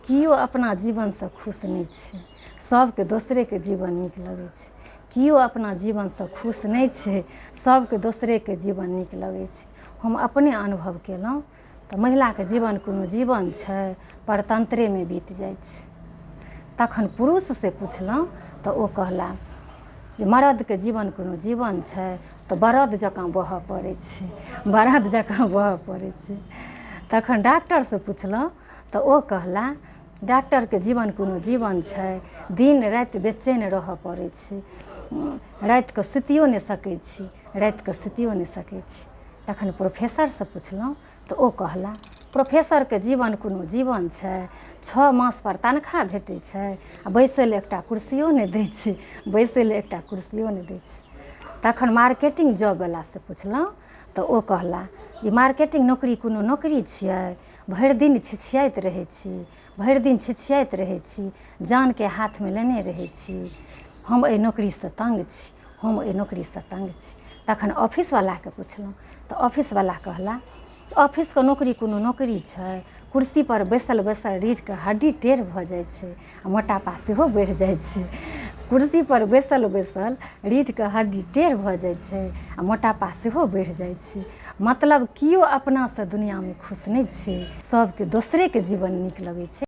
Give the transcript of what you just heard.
केओ अपना जीवनसँ खुश नहि छै, सबके दोसरेके जीवन नीक लगै छै। केओ अपना जीवनसँ खुश नहि छै, सबके दोसरेके जीवन नीक लगै छै। हम अपने अनुभव केलहुँ तऽ महिलाके जीवन कोनो जीवन छै? परतन्त्रेमे बीत जाइ छै। तखन पुरुषसँ पुछलहुँ तऽ ओ कहला जे मरदके जीवन कोनो जीवन छै? तऽ बरद जकाँ बहऽ पड़ै छै, बरद जकाँ बहऽ पड़ै छै। तखन डॉक्टरसँ पुछलहुँ तऽ ओ कहला डॉक्टरके जीवन कोनो जीवन छै? दिन राति बेचैन रहऽ पड़ै छै, रातिके सुतियो नहि सकै छी, रातिके सुतियो नहि सकै छी। तखन प्रोफेसरसँ पुछलहुँ तऽ ओ कहला प्रोफेसरके जीवन कोनो जीवन छै? 6 मासपर तनख्वाह भेटै छै आओर बैसै लए एकटा कुर्सियो नहि दै छै, बैसै लए एकटा कुर्सियो नहि दै छै। तखन मार्केटिंग जॉबवलासँ पुछलहुँ तऽ ओ कहला जे मार्केटिंग नौकरी कोनो नौकरी छियै? भरि दिन छिछियाइत रहै छी, भरि दिन छिछियाइत रहै छी, जानके हाथमे लेने रहै छी। हम एहि नौकरीसँ तङ्ग छी, हम एहि नौकरीसँ तङ्ग छी। तखन ऑफिसवलाके पुछलहुँ तऽ ऑफिसवला कहला ऑफिसके नौकरी कोनो नौकरी छै? कुर्सीपर बैसल बैसल रीढ़के हड्डी टेढ़ भऽ जाइ छै आओर मोटापा सेहो बढ़ि जाइ छै। कुर्सीपर बैसल बैसल रीढ़के हड्डी टेढ़ भऽ जाइ छै आओर मोटापा सेहो बढ़ि जाइ छै। मतलब केओ अपनासँ दुनिआँमे खुश नहि छै, सबके दोसरेके जीवन नीक लगै छै।